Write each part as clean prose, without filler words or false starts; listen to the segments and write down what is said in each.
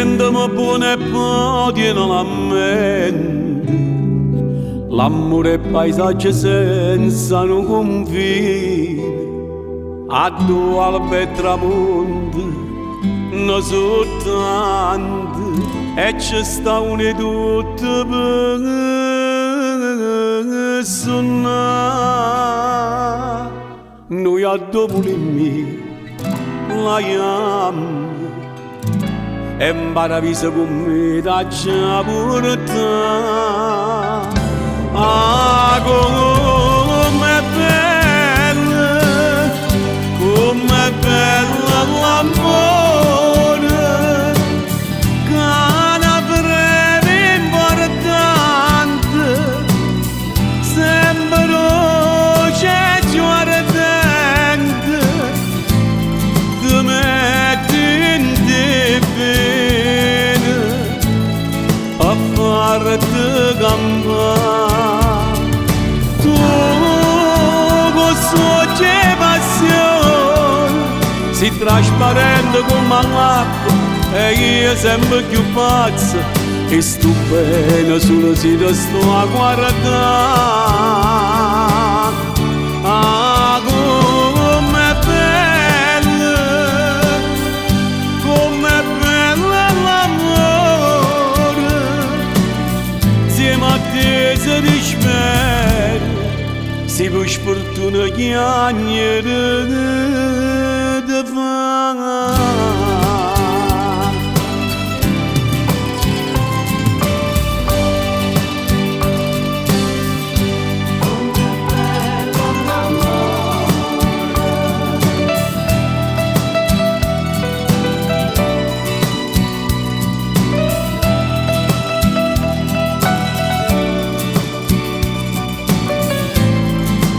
Sienteme buono e po' tienelo a mente, l'ammore è paesaggio senza nu confine, addò alba e tramonto nun so' tante e ce sta uno 'e tutte pe sunnà. Nuje addò vulimm' ì là jamm e 'mparaviso cu me t'aggia purtà. Ah, comm'è bello, comm'è bello l'ammore, ca na freva importante, sempe doce e cchiù ardente, te mette dint' 'e vene pe farte campà. Tu cu st'uocchie 'e passione si trasparente comm' 'a ll'acqua e io sempe cchiù pazzo 'e stu bene sulo si te sto a guardà. Ah, comm'è bello, comm'è bello l'ammore, 'nzieme a te se dispera, si pe' sfortuna chiagnere te fa.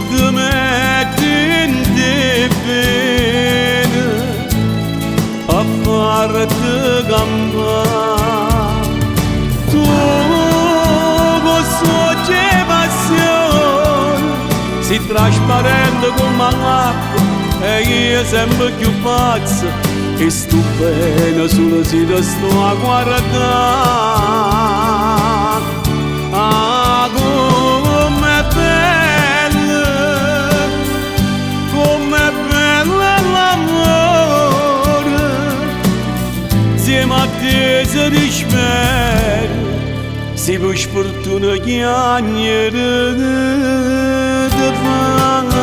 Te mette dint' 'e vene pe farte campà. Tu cu st'uocchie 'e passione si trasparente comm' 'a ll'acqua e io sempe cchiù pazzo 'e stu bene sulo si te sto a guardà. Ah, comm'è bello, comm'è bello l'ammore, 'nzieme a te se dispera, si pe' sfortuna chiagnere te fa.